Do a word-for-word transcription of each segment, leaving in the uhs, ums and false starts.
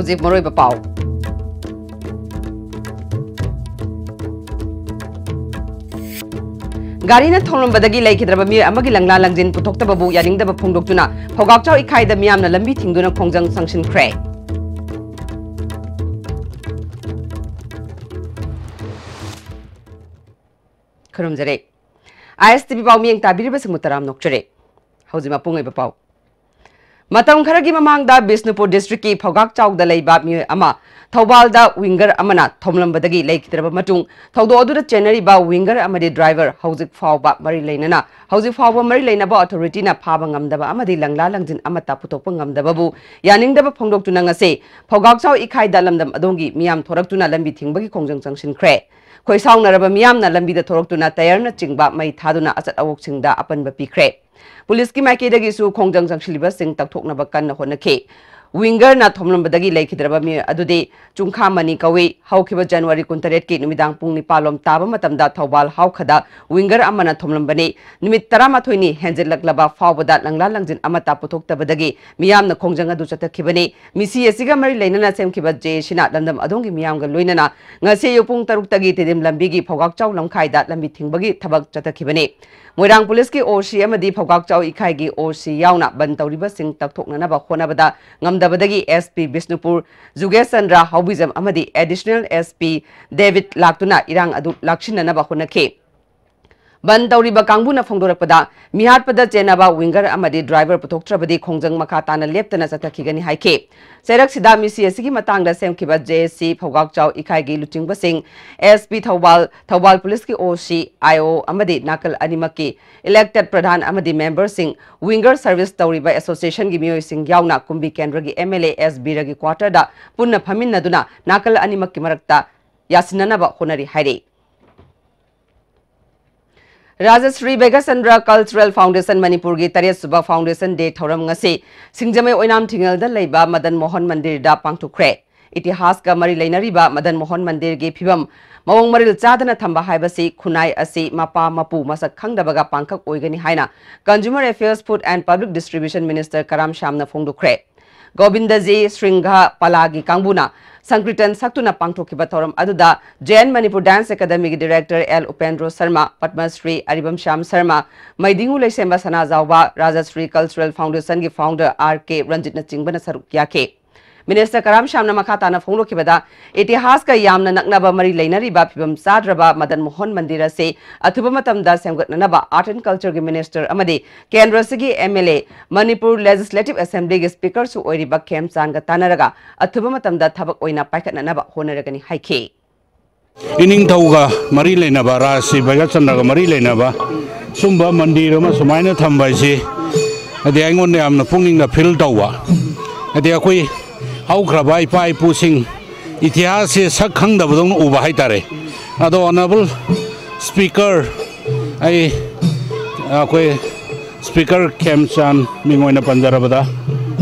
ꯍꯧꯖꯤꯛ ꯃꯔꯨꯑꯣꯏꯕ ꯄꯥꯎ꯫ ꯒꯥꯔꯤꯅ ꯊꯣꯝꯂꯝꯕꯗꯒꯤ ꯂꯩꯈꯤꯗ꯭ꯔꯕ ꯃꯤꯑꯣꯏ ꯑꯃꯒꯤ ꯂꯪꯂꯥ ꯂꯪꯖꯤꯟ ꯄꯨꯊꯣꯛꯇꯕꯕꯨ ꯌꯥꯅꯤꯡꯗꯕ ꯐꯣꯡꯗꯣꯛꯇꯨꯅ ꯐꯧꯒꯥꯛꯆꯥꯎ ꯏꯈꯥꯏꯗ ꯃꯤꯌꯥꯝꯅ ꯂꯝꯕꯤ ꯊꯤꯡꯗꯨꯅ ꯈꯣꯡꯖꯪ ꯆꯪꯁꯤꯟꯈ꯭ꯔꯦ꯫ ꯈꯨꯔꯨꯝꯖꯔꯦ꯫ ISTV ꯄꯥꯎ ꯃꯤꯠꯌꯦꯡ ꯇꯥꯕꯤꯔꯤꯕꯁꯤꯡꯕꯨ ꯇꯔꯥꯝꯅ ꯑꯣꯛꯆꯔꯤ꯫ ꯍꯧꯖꯤꯛ ꯃꯄꯨꯡ ꯑꯣꯏꯕ ꯄꯥꯎ꯫ ꯃꯇꯝ ꯈꯔꯒꯤ ꯃꯃꯥꯡꯗ ꯕꯤꯁꯅꯨꯄꯨꯔ districtꯀꯤ ꯐꯧꯒꯥꯛꯆꯥꯎꯗ ꯂꯩꯕ ꯃꯤꯑꯣꯏ ꯑꯃ ꯊꯧꯕꯥꯜꯗ winger ꯑꯃꯅ ꯊꯣꯝꯂꯝꯕꯗꯒꯤ ꯂꯩꯈꯤꯗ꯭ꯔꯕ ꯃꯇꯨꯡ, ꯊꯧꯗꯣꯛ ꯑꯗꯨꯗ ꯆꯦꯟꯅꯔꯤꯕ winger ꯑꯃꯗꯤ driver ꯍꯧꯖꯤꯛ ꯐꯥꯎꯕ ꯃꯔꯤ ꯂꯩꯅꯅ, ꯍꯧꯖꯤꯛ ꯐꯥꯎꯕ ꯃꯔꯤ ꯂꯩꯅꯕ authorityꯅ ꯐꯥꯕ ꯉꯝꯗꯕ ꯑꯃꯗꯤ ꯂꯪꯂꯥ ꯂꯪꯖꯤꯟ ꯑꯃꯠꯇ ꯄꯨꯊꯣꯛꯄ ꯉꯝꯗꯕꯕꯨ ꯌꯥꯅꯤꯡꯗꯕ ꯐꯣꯡꯗꯣꯛꯇꯨꯅ ꯉꯁꯤ ꯐꯧꯒꯥꯛꯆꯥꯎ ꯏꯈꯥꯏꯗ ꯂꯝꯗꯝ ꯑꯗꯣꯝꯒꯤ ꯃꯤꯌꯥꯝ ꯊꯣꯔꯛꯇꯨꯅ ꯂꯝꯕꯤ ꯊꯤꯡꯕꯒꯤ ꯈꯣꯡꯖꯪ ꯆꯪꯁꯤꯟꯈ꯭ꯔꯦ꯫ ꯈꯣꯏꯁꯥꯎꯅꯔꯕ ꯃꯤꯌꯥꯝꯅ ꯂꯝꯕꯤꯗ ꯊꯣꯔꯛꯇꯨꯅ tyreꯅꯆꯤꯡꯕ ꯃꯩ ꯊꯥꯗꯨꯅ ꯑꯆꯠ ꯑꯋꯣꯛꯁꯤꯡꯗ ꯑꯄꯟꯕ ꯄꯤꯈ꯭ꯔꯦ꯫ ꯄꯨꯂꯤꯁꯀꯤ ꯃꯥꯏꯀꯩꯗꯒꯤꯁꯨ ꯈꯣꯡꯖꯪ ꯆꯪꯁꯤꯜꯂꯤꯕꯁꯤꯡ ꯇꯛꯊꯣꯛꯅꯕ ꯀꯟꯅ ꯍꯣꯠꯅꯈꯤ꯫ Wingerꯅ ꯊꯣꯝꯂꯝꯕꯗꯒꯤ ꯂꯩꯈꯤꯗ꯭ꯔꯕ ꯃꯤꯑꯣꯏ ꯑꯗꯨꯗꯤ ꯆꯨꯡꯈꯥꯃꯅꯤ ꯀꯧꯏ꯫ ꯍꯧꯈꯤꯕ January ꯀꯨꯟꯇꯔꯦꯠꯀꯤ ꯅꯨꯃꯤꯗꯥꯡ ꯄꯨꯡ ꯅꯤꯄꯥꯜ ꯂꯣꯝ ꯇꯥꯕ ꯃꯇꯝꯗ ꯊꯧꯕꯥꯜ ꯍꯥꯎꯈꯗ winger ꯑꯃꯅ ꯊꯣꯝꯂꯝꯕꯅꯤ꯫ ꯅꯨꯃꯤꯠ ꯇꯔꯥꯃꯥꯊꯣꯏꯅꯤ ꯍꯦꯟꯖꯤꯜꯂꯛꯂꯕ ꯐꯥꯎꯕꯗ ꯂꯪꯂꯥ ꯂꯪꯖꯤꯟ ꯑꯃꯠꯇ ꯄꯨꯊꯣꯛꯇꯕꯗꯒꯤ ꯃꯤꯌꯥꯝꯅ ꯈꯣꯡꯖꯪ ꯑꯗꯨ ꯆꯠꯊꯈꯤꯕꯅꯤ꯫ ꯃꯤꯁꯤ ꯑꯁꯤꯒ ꯃꯔꯤ ꯂꯩꯅꯅ ꯁꯦꯝꯈꯤꯕ JACꯅ ꯂꯝꯗꯝ ꯑꯗꯣꯝꯒꯤ ꯃꯤꯌꯥꯝꯒ ꯂꯣꯏꯅꯅ ꯉꯁꯤ ꯑꯌꯨꯛ ꯄꯨꯡ ꯇꯔꯨꯛꯇꯒꯤ ꯇꯤꯗꯤꯝ ꯂꯝꯕꯤꯒꯤ ꯐꯧꯒꯥꯛꯆꯥꯎ ꯂꯝꯈꯥꯏꯗ ꯂꯝꯕꯤ ꯊꯤꯡꯕꯒꯤ ꯊꯕꯛ ꯆꯠꯊꯈꯤꯕꯅꯤ꯫ ꯃꯣꯏꯔꯥꯡ ꯄꯨꯂꯤꯁꯀꯤ OC ꯑꯃꯗꯤ ꯐꯧꯒꯥꯛꯆꯥꯎ ꯏꯈꯥꯏꯒꯤ OC ꯌꯥꯎꯅ ꯕꯟ ꯇꯧꯔꯤꯕꯁꯤꯡ ꯇꯛꯊꯣꯛꯅꯅꯕ ꯍꯣꯠꯅꯕꯗ ꯉꯝꯗꯕꯗꯒꯤ SP ꯕꯤꯁꯅꯨꯄꯨꯔ ꯖꯨꯒꯦꯁ ꯆꯟꯗ꯭ꯔ ꯍꯥꯎꯕꯤꯖꯝ ꯑꯃꯗꯤ Additional SP ꯗꯦꯕꯤꯠ ꯂꯥꯛꯇꯨꯅ ꯏꯔꯥꯡ ꯑꯗꯨ ꯂꯥꯛꯁꯤꯟꯅꯅꯕ ꯍꯣꯠꯅꯈꯤ꯫ ꯕꯟ ꯇꯧꯔꯤꯕ ꯀꯥꯡꯕꯨꯅ ꯐꯣꯡꯗꯣꯔꯛꯄꯗ, ꯃꯤꯍꯥꯠꯄꯗ ꯆꯦꯟꯅꯕ winger ꯑꯃꯗꯤ driver ꯄꯨꯊꯣꯛꯇ꯭ꯔꯕꯗꯤ ꯈꯣꯡꯖꯪ ꯃꯈꯥ ꯇꯥꯅ ꯂꯦꯞꯇꯅ ꯆꯠꯊꯈꯤꯒꯅꯤ ꯍꯥꯏꯈꯤ꯫ ꯆꯩꯔꯛꯁꯤꯗ ꯃꯤꯁꯤ ꯑꯁꯤꯒꯤ ꯃꯇꯥꯡꯗ ꯁꯦꯝꯈꯤꯕ JAC ꯐꯧꯒꯥꯛꯆꯥꯎ ꯏꯈꯥꯏꯒꯤ ꯂꯨꯆꯤꯡꯕꯁꯤꯡ, SP ꯊꯧꯕꯥꯜ, ꯊꯧꯕꯥꯜ ꯄꯨꯂꯤꯁꯀꯤ OC, IO ꯑꯃꯗꯤ ꯅꯥꯀꯜ ꯑꯅꯤꯃꯛꯀꯤ elected ꯄ꯭ꯔꯙꯥꯟ ꯑꯃꯗꯤ memberꯁꯤꯡ, winger service ꯇꯧꯔꯤꯕ associationꯒꯤ ꯃꯤꯑꯣꯏꯁꯤꯡ ꯌꯥꯎꯅ ꯀꯨꯝꯕꯤ ꯀꯦꯟꯗ꯭ꯔꯒꯤ MLA S ꯕꯤꯔꯒꯤ quarterꯗ ꯄꯨꯟꯅ ꯐꯝꯃꯤꯟꯅꯗꯨꯅ ꯅꯥꯀꯜ ꯑꯅꯤꯃꯛꯀꯤ ꯃꯔꯛꯇ ꯌꯥꯁꯤꯟꯅꯅꯕ ꯍꯣꯠꯅꯔꯤ ꯍꯥꯏꯔꯤ꯫ ꯔꯥꯖꯁ꯭ꯔꯤ ꯕꯦꯒꯆꯟꯗ꯭ꯔ Cultural Foundation ꯃꯅꯤꯄꯨꯔꯒꯤ ꯇꯔꯦꯠ ꯁꯨꯕ Foundation Day ꯊꯧꯔꯝ ꯉꯁꯤ ꯁꯤꯡꯖꯃꯩ ꯑꯣꯏꯅꯥꯝ ꯊꯤꯡꯉꯦꯜꯗ ꯂꯩꯕ ꯃꯗꯟ ꯃꯣꯍꯟ ꯃꯟꯗꯤꯔꯗ ꯄꯥꯡꯊꯣꯛꯈ꯭ꯔꯦ꯫ ꯏꯇꯤꯍꯥꯁꯀ ꯃꯔꯤ ꯂꯩꯅꯔꯤꯕ ꯃꯗꯟ ꯃꯣꯍꯟ ꯃꯟꯗꯤꯔꯒꯤ ꯐꯤꯕꯝ ꯃꯑꯣꯡ ꯃꯔꯤꯜ ꯆꯥꯗꯅ ꯊꯝꯕ ꯍꯥꯏꯕꯁꯤ ꯈꯨꯟꯅꯥꯏ ꯑꯁꯤ ꯃꯄꯥ ꯃꯄꯨ ꯃꯁꯛ ꯈꯪꯗꯕꯒ ꯄꯥꯡꯈꯛ ꯑꯣꯏꯒꯅꯤ ꯍꯥꯏꯅ Consumer Affairs, Food and Public Distribution Minister ꯀꯔꯥꯝ ꯁ꯭ꯌꯥꯝꯅ ꯐꯣꯡꯗꯣꯛꯈ꯭ꯔꯦ꯫ ꯒꯣꯕꯤꯟꯗꯖꯤ ꯁ꯭ꯔꯤꯡꯒ ꯄꯂꯥꯒꯤ ꯀꯥꯡꯕꯨꯅ ꯁꯪꯀ꯭ꯔꯤꯇꯟ ꯁꯛꯇꯨꯅ ꯄꯥꯡꯊꯣꯛꯈꯤꯕ ꯊꯧꯔꯝ ꯑꯗꯨꯗ Jain Manipur Dance Academy ꯒꯤ Director L Upendra Sharma, Padma Shri Aribam Shyam Sharma, ꯃꯩꯗꯤꯡꯉꯨ ꯂꯩꯁꯦꯝꯕ ꯁꯅꯥꯖꯥꯎꯕ, Rajashri Cultural Foundation ꯒꯤ founder R K Ranjit ꯅꯆꯤꯡꯕꯅ ꯁꯔꯨꯛ ꯌꯥꯈꯤ꯫ Minister ꯀꯔꯥꯝ ꯁ꯭ꯌꯥꯝꯅ ꯃꯈꯥ ꯇꯥꯅ ꯐꯣꯡꯗꯣꯛꯈꯤꯕꯗ, ꯏꯇꯤꯍꯥꯁꯀ ꯌꯥꯝꯅ ꯅꯛꯅꯕ ꯃꯔꯤ ꯂꯩꯅꯔꯤꯕ ꯐꯤꯕꯝ ꯆꯥꯗ꯭ꯔꯕ ꯃꯗꯟ ꯃꯣꯍꯟ ꯃꯟꯗꯤꯔ ꯑꯁꯤ ꯑꯊꯨꯕ ꯃꯇꯝꯗ ꯁꯦꯝꯒꯠꯅꯅꯕ Art and Culture ꯒꯤ Minister ꯑꯃꯗꯤ ꯀꯦꯟꯗ꯭ꯔꯁꯤꯒꯤ M L A, Manipur Legislative Assembly ꯒꯤ Speaker ꯁꯨ ꯑꯣꯏꯔꯤꯕ ꯈꯦꯝꯆꯥꯟꯒ ꯇꯥꯟꯅꯔꯒ ꯑꯊꯨꯕ ꯃꯇꯝꯗ ꯊꯕꯛ ꯑꯣꯏꯅ ꯄꯥꯏꯈꯠꯅꯅꯕ ꯍꯣꯠꯅꯔꯒꯅꯤ ꯍꯥꯏꯈꯤ꯫ ꯏꯅꯤꯡꯊꯧꯒ ꯃꯔꯤ ꯂꯩꯅꯕ, ꯔꯥꯖ ꯁ꯭ꯔꯤ ꯚꯩꯒꯆꯟꯗ꯭ꯔꯒ ꯃꯔꯤ ꯂꯩꯅꯕ ꯁꯨꯝꯕ ꯃꯟꯗꯤꯔ ꯑꯃ ꯁꯨꯃꯥꯏꯅ ꯊꯝꯕ ꯍꯥꯏꯁꯤ, ꯍꯥꯏꯗꯤ, ꯑꯩꯉꯣꯟꯗ ꯌꯥꯝꯅ ꯄꯨꯛꯅꯤꯡꯗ feel ꯇꯧꯕ, ꯍꯥꯏꯗꯤ, ꯑꯩꯈꯣꯏ ꯍꯧꯈ꯭ꯔꯕ ꯏꯄꯥ ꯏꯄꯨꯁꯤꯡ ꯏꯇꯤꯍꯥꯁꯁꯦ ꯁꯛ ꯈꯪꯗꯕꯗꯧꯅ ꯎꯕ ꯍꯥꯏꯇꯥꯔꯦ꯫ ꯑꯗꯣ Honourable Speaker, ꯑꯩ, ꯑꯩꯈꯣꯏ Speaker ꯈꯦꯝꯆꯥꯟ ꯃꯤꯡ ꯑꯣꯏꯅ ꯄꯟꯖꯔꯕꯗ,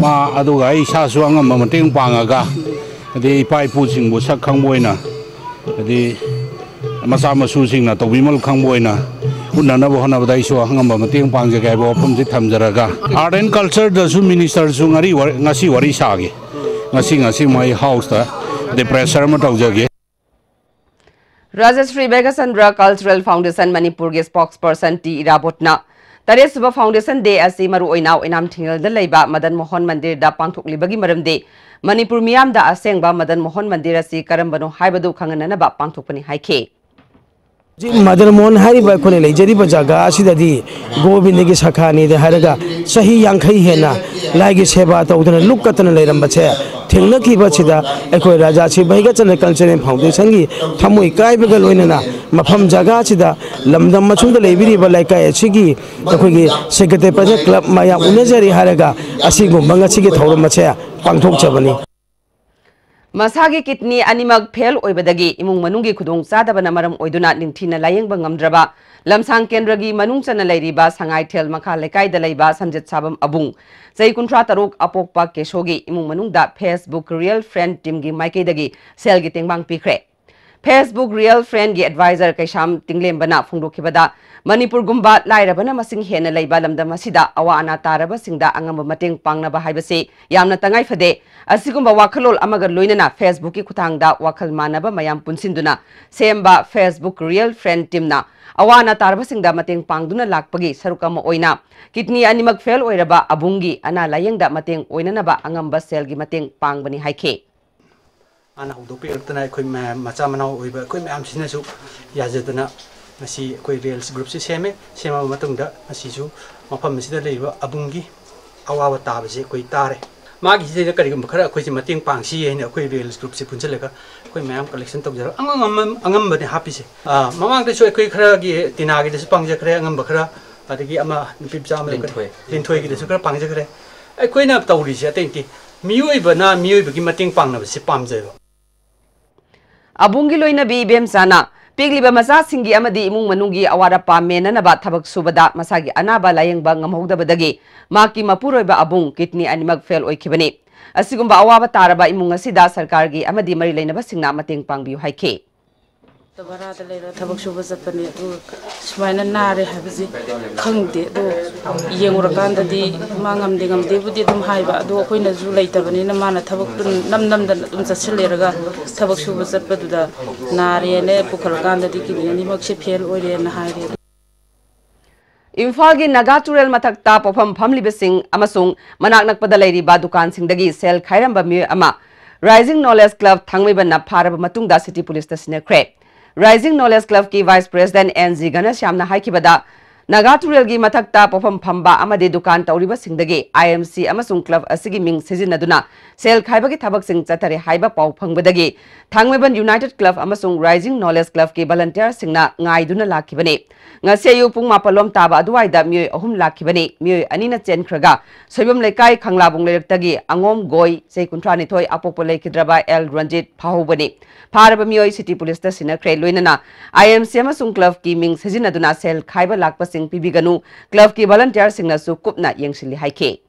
ꯃꯥ ꯑꯗꯨꯒ ꯑꯩ ꯏꯁꯥꯁꯨ ꯑꯉꯝꯕ ꯃꯇꯦꯡ ꯄꯥꯡꯉꯒ, ꯍꯥꯏꯗꯤ, ꯏꯄꯥ ꯏꯄꯨꯁꯤꯡꯕꯨ ꯁꯛ ꯈꯪꯕ ꯑꯣꯏꯅ, ꯍꯥꯏꯗꯤ, ꯃꯆꯥ ꯃꯁꯨꯁꯤꯡꯅ ꯇꯧꯕꯤꯃꯜ ꯈꯪꯕ ꯑꯣꯏꯅ ꯎꯠꯅꯅꯕ ꯍꯣꯠꯅꯕꯗ ꯑꯩꯁꯨ ꯑꯉꯝꯕ ꯃꯇꯦꯡ ꯄꯥꯡꯖꯒꯦ ꯍꯥꯏꯕ ꯋꯥꯐꯝꯁꯤ ꯊꯝꯖꯔꯒ, Art and Culture ꯗꯁꯨ Minister ꯁꯨ ꯉꯔꯤ ꯋꯥꯔꯤ-, ꯉꯁꯤ ꯋꯥꯔꯤ ꯁꯥꯒꯦ꯫ ꯉꯁꯤ, ꯉꯁꯤ ꯃꯣꯏ House ꯇ, ꯍꯥꯏꯗꯤ, pressure ꯑꯃ ꯇꯧꯖꯒꯦ꯫ ꯔꯥꯖꯁ꯭ꯔꯤ ꯚꯩꯒꯆꯟꯗ꯭ꯔ Cultural Foundation ꯃꯅꯤꯄꯨꯔꯒꯤ spokesperson ꯇꯤ ꯏꯔꯥꯕꯣꯠꯅ ꯇꯔꯦꯠ ꯁꯨꯕ Foundation Day ꯑꯁꯤ ꯃꯔꯨꯑꯣꯏꯅ ꯑꯣꯏꯅꯥꯝ ꯊꯤꯡꯉꯦꯜꯗ ꯂꯩꯕ ꯃꯗꯟ ꯃꯣꯍꯟ ꯃꯟꯗꯤꯔꯗ ꯄꯥꯡꯊꯣꯛꯂꯤꯕꯒꯤ ꯃꯔꯝꯗꯤ ꯃꯅꯤꯄꯨꯔ ꯃꯤꯌꯥꯝꯗ ꯑꯁꯦꯡꯕ ꯃꯗꯟ ꯃꯣꯍꯟ ꯃꯟꯗꯤꯔ ꯑꯁꯤ ꯀꯔꯝꯕꯅꯣ ꯍꯥꯏꯕꯗꯨ ꯈꯪꯍꯟꯅꯅꯕ ꯄꯥꯡꯊꯣꯛꯄꯅꯤ ꯍꯥꯏꯈꯤ꯫ ꯍꯧꯖꯤꯛ ꯃꯗꯟ ꯃꯣꯍꯟ ꯍꯥꯏꯔꯤꯕ ꯑꯩꯈꯣꯏꯅ ꯂꯩꯖꯔꯤꯕ ꯖꯒꯥ ꯑꯁꯤꯗꯗꯤ ꯒꯣꯕꯤꯟꯗꯒꯤ ꯁꯈꯥꯅꯤꯗ ꯍꯥꯏꯔꯒ ꯆꯍꯤ ꯌꯥꯡꯈꯩ ꯍꯦꯟꯅ ꯂꯥꯏꯒꯤ ꯁꯦꯕꯥ ꯇꯧꯗꯅ ꯂꯨꯞ ꯀꯠꯇꯅ ꯂꯩꯔꯝꯕꯁꯦ ꯊꯦꯡꯅꯈꯤꯕꯁꯤꯗ ꯑꯩꯈꯣꯏ ꯔꯥꯖꯥ ꯁ꯭ꯔꯤ ꯚꯩꯒꯆꯟꯗ꯭ꯔ Cultural Foundation ꯒꯤ ꯊꯃꯣꯏ ꯀꯥꯏꯕꯒ ꯂꯣꯏꯅꯅ ꯃꯐꯝ ꯖꯒꯥꯁꯤꯗ ꯂꯝꯗꯝ ꯑꯁꯣꯝꯗ ꯂꯩꯕꯤꯔꯤꯕ ꯂꯩꯀꯥꯏ ꯑꯁꯤꯒꯤ ꯑꯩꯈꯣꯏꯒꯤ Secretary President Club ꯃꯌꯥꯝ ꯎꯅꯖꯔꯤ ꯍꯥꯏꯔꯒ ꯑꯁꯤꯒꯨꯝꯕ ꯉꯁꯤꯒꯤ ꯊꯧꯔꯝ ꯑꯁꯦ ꯄꯥꯡꯊꯣꯛꯆꯕꯅꯤ꯫ ꯃꯁꯥꯒꯤ kidney ꯑꯅꯤꯃꯛ fail ꯑꯣꯏꯕꯗꯒꯤ ꯏꯃꯨꯡ ꯃꯅꯨꯡꯒꯤ ꯈꯨꯗꯣꯡꯆꯥꯗꯕꯅ ꯃꯔꯝ ꯑꯣꯏꯗꯨꯅ ꯅꯤꯡꯊꯤꯅ ꯂꯥꯌꯦꯡꯕ ꯉꯝꯗ꯭ꯔꯕ ꯂꯝꯁꯥꯡ ꯀꯦꯟꯗ꯭ꯔꯒꯤ ꯃꯅꯨꯡ ꯆꯟꯅ ꯂꯩꯔꯤꯕ ꯁꯉꯥꯏꯊꯦꯜ ꯃꯈꯥ ꯂꯩꯀꯥꯏꯗ ꯂꯩꯕ ꯁꯟꯖꯤꯠ ꯁꯥꯕꯝ ꯑꯕꯨꯡ, ꯆꯍꯤ ꯀꯨꯟꯊ꯭ꯔꯥ ꯇꯔꯨꯛ, ꯑꯄꯣꯛꯄ ꯀꯦꯁꯣꯒꯤ ꯏꯃꯨꯡ ꯃꯅꯨꯡꯗ Facebook Real Friend Team ꯒꯤ ꯃꯥꯏꯀꯩꯗꯒꯤ ꯁꯦꯜꯒꯤ ꯇꯦꯡꯕꯥꯡ ꯄꯤꯈ꯭ꯔꯦ꯫ Facebook Real Friendꯒꯤ advisor ꯀꯩꯁꯥꯝ ꯇꯤꯡꯂꯦꯝꯕꯅ ꯐꯣꯡꯗꯣꯛꯈꯤꯕꯗ, ꯃꯅꯤꯄꯨꯔꯒꯨꯝꯕ ꯂꯥꯏꯔꯕꯅ ꯃꯁꯤꯡ ꯍꯦꯟꯅ ꯂꯩꯕ ꯂꯝꯗꯝ ꯑꯁꯤꯗ ꯑꯋꯥ ꯑꯅꯥ ꯇꯥꯔꯕꯁꯤꯡꯗ ꯑꯉꯝꯕ ꯃꯇꯦꯡ ꯄꯥꯡꯅꯕ ꯍꯥꯏꯕꯁꯤ ꯌꯥꯝꯅ ꯇꯉꯥꯏ ꯐꯗꯦ꯫ ꯑꯁꯤꯒꯨꯝꯕ ꯋꯥꯈꯜꯂꯣꯟ ꯑꯃꯒ ꯂꯣꯏꯅꯅ Facebookꯀꯤ ꯈꯨꯠꯊꯥꯡꯗ ꯋꯥꯈꯜ ꯃꯥꯟꯅꯕ ꯃꯌꯥꯝ ꯄꯨꯟꯁꯤꯟꯗꯨꯅ ꯁꯦꯝꯕ Facebook Real Friend teamꯅ ꯑꯋꯥ ꯑꯅꯥ ꯇꯥꯔꯕꯁꯤꯡꯗ ꯃꯇꯦꯡ ꯄꯥꯡꯗꯨꯅ ꯂꯥꯛꯄꯒꯤ ꯁꯔꯨꯛ ꯑꯃ ꯑꯣꯏꯅ kidney ꯑꯅꯤꯃꯛ fail ꯑꯣꯏꯔꯕ ꯑꯕꯨꯡꯒꯤ ꯑꯅꯥ ꯂꯥꯌꯦꯡꯗ ꯃꯇꯦꯡ ꯑꯣꯏꯅꯅꯕ ꯑꯉꯝꯕ ꯁꯦꯜꯒꯤ ꯃꯇꯦꯡ ꯄꯥꯡꯕꯅꯤ ꯍꯥꯏꯈꯤ꯫ ꯍꯥꯟꯅ ꯍꯧꯗꯣꯛꯄꯤꯔꯛꯇꯅ ꯑꯩꯈꯣꯏ ꯃꯌꯥꯝ ꯃꯆꯥ ꯃꯅꯥꯎ ꯑꯣꯏꯕ ꯑꯩꯈꯣꯏ ꯃꯌꯥꯝꯁꯤꯅꯁꯨ ꯌꯥꯖꯗꯅ ꯉꯁꯤ ꯑꯩꯈꯣꯏ Reels groupꯁꯤ ꯁꯦꯝꯃꯦ꯫ ꯁꯦꯝꯃꯕ ꯃꯇꯨꯡꯗ ꯉꯁꯤꯁꯨ ꯃꯐꯝ ꯑꯁꯤꯗ ꯂꯩꯔꯤꯕ ꯑꯕꯨꯡꯒꯤ ꯑꯋꯥꯕ ꯇꯥꯕꯁꯦ ꯑꯩꯈꯣꯏ ꯇꯥꯔꯦ꯫ ꯃꯥꯒꯤꯁꯤꯗꯩꯗ ꯀꯔꯤꯒꯨꯝꯕ ꯈꯔ ꯑꯩꯈꯣꯏꯁꯦ ꯃꯇꯦꯡ ꯄꯥꯡꯁꯤ ꯍꯥꯏꯅ ꯑꯩꯈꯣꯏ Reels groupꯁꯦ ꯄꯨꯟꯁꯤꯜꯂꯒ ꯑꯩꯈꯣꯏ ꯃꯌꯥꯝ collection ꯇꯧꯖꯔꯒ ꯑꯉꯝ ꯑꯉꯝ-, ꯑꯉꯝꯕꯅꯦ ꯍꯥꯞꯄꯤꯁꯦ꯫ ꯑꯥ, ꯃꯃꯥꯡꯗꯁꯨ ꯑꯩꯈꯣꯏ ꯈꯔꯒꯤ ꯇꯤꯅꯥꯒꯤꯗꯁꯨ ꯄꯥꯡꯖꯈ꯭ꯔꯦ ꯑꯉꯝꯕ ꯈꯔ, ꯑꯗꯒꯤ ꯑꯃ ꯅꯨꯄꯤ ꯃꯆꯥ ꯑꯃ ꯂꯩꯕ ꯂꯤꯟꯊꯣꯏ꯫ ꯂꯤꯟꯊꯣꯏꯒꯤꯗꯁꯨ ꯈꯔ ꯄꯥꯡꯖꯈ꯭ꯔꯦ꯫ ꯑꯩꯈꯣꯏꯅ ꯇꯧꯔꯤꯁꯦ ꯑꯇꯩ ꯅꯠꯇꯦ, ꯃꯤꯑꯣꯏꯕꯅ ꯃꯤꯑꯣꯏꯕꯒꯤ ꯃꯇꯦꯡ ꯄꯥꯡꯅꯕꯁꯦ ꯄꯥꯝꯖꯩꯕ꯫ ꯑꯕꯨꯡꯒꯤ ꯂꯣꯏꯅꯕꯤ ꯏꯕꯦꯝꯆꯥꯅ ꯄꯤꯛꯂꯤꯕ ꯃꯆꯥꯁꯤꯡꯒꯤ ꯑꯃꯗꯤ ꯏꯃꯨꯡ ꯃꯅꯨꯡꯒꯤ ꯑꯋꯥꯠ ꯑꯄꯥ ꯃꯦꯟꯅꯅꯕ ꯊꯕꯛ ꯁꯨꯕꯗ ꯃꯁꯥꯒꯤ ꯑꯅꯥꯕ ꯂꯥꯌꯦꯡꯕ ꯉꯝꯍꯧꯗꯕꯗꯒꯤ ꯃꯍꯥꯛꯀꯤ ꯃꯄꯨꯔꯣꯏꯕ ꯑꯕꯨꯡ kidney ꯑꯅꯤꯃꯛ fail ꯑꯣꯏꯈꯤꯕꯅꯤ꯫ ꯑꯁꯤꯒꯨꯝꯕ ꯑꯋꯥꯕ ꯇꯥꯔꯕ ꯏꯃꯨꯡ ꯑꯁꯤꯗ ꯁꯔꯀꯥꯔꯒꯤ ꯑꯃꯗꯤ ꯃꯔꯤ ꯂꯩꯅꯕꯁꯤꯡꯅ ꯃꯇꯦꯡ ꯄꯥꯡꯕꯤꯌꯨ ꯍꯥꯏꯈꯤ꯫ ꯚꯔꯥꯗ ꯂꯩꯔꯒ ꯊꯕꯛ ꯁꯨꯕ ꯆꯠꯄꯅꯦ, ꯑꯗꯨꯒ ꯁꯨꯃꯥꯏꯅ ꯅꯥꯔꯦ ꯍꯥꯏꯕꯁꯤ ꯈꯪꯗꯦ꯫ ꯑꯗꯣ ꯌꯦꯡꯉꯨꯔꯀꯥꯟꯗꯗꯤ ꯃꯥ ꯉꯝꯗꯦ ꯉꯝꯗꯦꯕꯨꯗꯤ ꯑꯗꯨꯝ ꯍꯥꯏꯕ, ꯑꯗꯣ ꯑꯩꯈꯣꯏꯅꯁꯨ ꯂꯩꯇꯕꯅꯤꯅ ꯃꯥꯅ ꯊꯕꯛꯇꯨ ꯅꯝ ꯅꯝꯗꯅ ꯑꯗꯨꯝ ꯆꯠꯁꯤꯜꯂꯦꯔꯒ ꯊꯕꯛ ꯁꯨꯕ ꯆꯠꯄꯗꯨꯗ ꯅꯥꯔꯦꯅ ꯄꯨꯈꯠꯂꯀꯥꯟꯗꯗꯤ kidney ꯑꯅꯤꯃꯛꯁꯦ fail ꯑꯣꯏꯔꯦꯅ ꯍꯥꯏꯔꯦ꯫ ꯏꯝꯐꯥꯜꯒꯤ ꯅꯥꯒꯥ ꯇꯨꯔꯦꯜ ꯃꯊꯛꯇ ꯄꯣꯠꯐꯝ ꯐꯝꯂꯤꯕꯁꯤꯡ ꯑꯃꯁꯨꯡ ꯃꯅꯥꯛ ꯅꯛꯄꯗ ꯂꯩꯔꯤꯕ ꯗꯨꯀꯥꯟꯁꯤꯡꯗꯒꯤ ꯁꯦꯜ ꯈꯥꯏꯔꯝꯕ ꯃꯤꯑꯣꯏ ꯑꯃ Rising Knowledge Club ꯊꯥꯡꯃꯩꯕꯟꯅ ꯐꯥꯔꯕ ꯃꯇꯨꯡꯗ city policeꯇ ꯁꯤꯟꯅꯈ꯭ꯔꯦ꯫ Rising Knowledge Clubꯀꯤ vice president N G ꯘꯅꯁ꯭ꯌꯥꯝꯅ ꯍꯥꯏꯈꯤꯕꯗ, Naga ꯇꯨꯔꯦꯜꯒꯤ ꯃꯊꯛꯇ ꯄꯣꯠꯐꯝ ꯐꯝꯕ ꯑꯃꯗꯤ ꯗꯨꯀꯥꯟ ꯇꯧꯔꯤꯕꯁꯤꯡꯗꯒꯤ I M C ꯑꯃꯁꯨꯡ club ꯑꯁꯤꯒꯤ ꯃꯤꯡ ꯁꯤꯖꯤꯟꯅꯗꯨꯅ ꯁꯦꯜ ꯈꯥꯏꯕꯒꯤ ꯊꯕꯛꯁꯤꯡ ꯆꯠꯊꯔꯦ ꯍꯥꯏꯕ ꯄꯥꯎ ꯐꯪꯕꯗꯒꯤ ꯊꯥꯡꯃꯩꯕꯟ United Club ꯑꯃꯁꯨꯡ Rising Knowledge Clubꯀꯤ volunteerꯁꯤꯡꯅ ꯉꯥꯏꯗꯨꯅ ꯂꯥꯛꯈꯤꯕꯅꯤ꯫ ꯉꯁꯤ ꯑꯌꯨꯛ ꯄꯨꯡ ꯃꯥꯄꯜ ꯂꯣꯝ ꯇꯥꯕ ꯑꯗꯨꯋꯥꯏꯗ ꯃꯤꯑꯣꯏ ꯑꯍꯨꯝ ꯂꯥꯛꯈꯤꯕꯅꯤ꯫ ꯃꯤꯑꯣꯏ ꯑꯅꯤꯅ ꯆꯦꯟꯈ꯭ꯔꯒ ꯁꯣꯏꯕꯝ ꯂꯩꯀꯥꯏ ꯈꯪꯂꯥꯕꯨꯡ ꯂꯩꯔꯛꯇꯒꯤ ꯑꯉꯣꯝ ꯒꯣꯏ, ꯆꯍꯤ ꯀꯨꯟꯊ꯭ꯔꯥ ꯅꯤꯊꯣꯏ, ꯑꯄꯣꯛꯄ ꯂꯩꯈꯤꯗ꯭ꯔꯕ ꯑꯦꯜ ꯔꯟꯖꯤꯠ ꯐꯥꯍꯧꯕꯅꯤ꯫ ꯐꯥꯔꯕ ꯃꯤꯑꯣꯏ city policeꯇ ꯁꯤꯟꯅꯈ꯭ꯔꯦ꯫ ꯂꯣꯏꯅꯅ I M C ꯑꯃꯁꯨꯡ clubꯀꯤ ꯃꯤꯡ ꯁꯤꯖꯤꯟꯅꯗꯨꯅ ꯁꯦꯜ ꯈꯥꯏꯕ ꯂꯥꯛꯄꯁꯤꯡ ꯄꯤꯕꯤꯒꯅꯨ, clubꯀꯤ volunteerꯁꯤꯡꯅꯁꯨ ꯀꯨꯞꯅ ꯌꯦꯡꯁꯤꯜꯂꯤ ꯍꯥꯏꯈꯤ꯫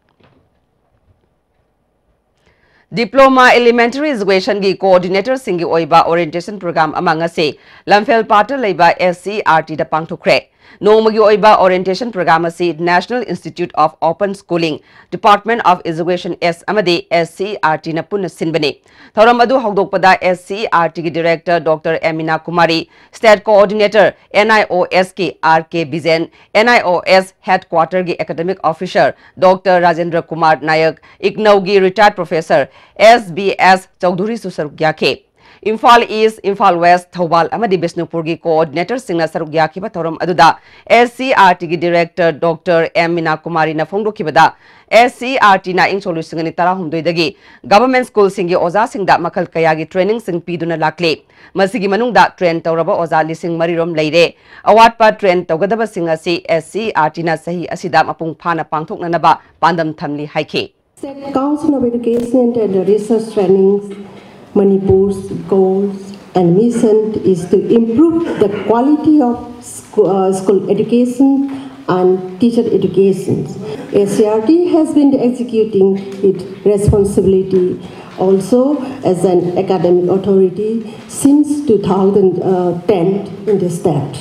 Diploma Elementary Education ꯒꯤ Coordinator ꯁꯤꯡꯒꯤ ꯑꯣꯏꯕ Orientation Program ꯑꯃ ꯉꯁꯤ ꯂꯝꯐꯦꯜ ꯄꯥꯠꯇ ꯂꯩꯕ S C E R T ꯗ ꯄꯥꯡꯊꯣꯛꯈ꯭ꯔꯦ꯫ ꯅꯣꯡꯃꯒꯤ ꯑꯣꯏꯕ Orientation Program ꯑꯁꯤ National Institute of Open Schooling, Department of Education S ꯑꯃꯗꯤ S C E R T ꯅ ꯄꯨꯟꯅ ꯁꯤꯟꯕꯅꯤ꯫ ꯊꯧꯔꯝ ꯑꯗꯨ ꯍꯧꯗꯣꯛꯄꯗ S C E R T ꯒꯤ Director Doctor ꯑꯦꯃꯤꯅꯥ Kumari, State Coordinator N I O S ꯀꯤ R K ꯕꯤꯖꯦꯟ, N I O S Headquarter ꯒꯤ Academic Officer Doctor Rajendra Kumar Nayak, ꯏꯒꯅꯧꯒꯤ Retired Professor S B S ꯆꯧꯙꯨꯔꯤꯁꯨ ꯁꯔꯨꯛ ꯌꯥꯈꯤ꯫ Imphal east, Imphal West, Thoubal ꯑꯃꯗꯤ ꯕꯤꯁꯅꯨꯄꯨꯔꯒꯤ Coordinator ꯁꯤꯡꯅ ꯁꯔꯨꯛ ꯌꯥꯈꯤꯕ ꯊꯧꯔꯝ ꯑꯗꯨꯗ S C E R T ꯒꯤ Director Doctor ꯑꯦꯝ ꯃꯤꯅꯥ ꯀꯨꯃꯥꯔꯤꯅ ꯐꯣꯡꯗꯣꯛꯈꯤꯕꯗ, S C E R T ꯅ ꯏꯪ ꯁꯣꯛ ꯂꯤꯁꯤꯡ ꯑꯅꯤ ꯇꯔꯥꯍꯨꯝꯗꯣꯏꯗꯒꯤ Government School ꯁꯤꯡꯒꯤ ꯑꯣꯖꯥꯁꯤꯡꯗ ꯃꯈꯜ ꯀꯌꯥꯒꯤ training ꯁꯤꯡ ꯄꯤꯗꯨꯅ ꯂꯥꯛꯂꯤ꯫ ꯃꯁꯤꯒꯤ ꯃꯅꯨꯡꯗ train ꯇꯧꯔꯕ ꯑꯣꯖꯥ ꯂꯤꯁꯤꯡ ꯃꯔꯤ ꯔꯣꯝ ꯂꯩꯔꯦ꯫ ꯑꯋꯥꯠꯄ train ꯇꯧꯒꯗꯕꯁꯤꯡ ꯑꯁꯤ S C E R T ꯅ ꯆꯍꯤ ꯑꯁꯤꯗ ꯃꯄꯨꯡ ꯐꯥꯅ ꯄꯥꯡꯊꯣꯛꯅꯅꯕ ꯄꯥꯟꯗꯝ ꯊꯝꯂꯤ ꯍꯥꯏꯈꯤ꯫ State Council of Education and Research Trainings, Manipur's goals and mission is to improve the quality of scho- uh, school education and teacher education. S C E R T has been executing its responsibility also as an academic authority since two thousand ten in the state.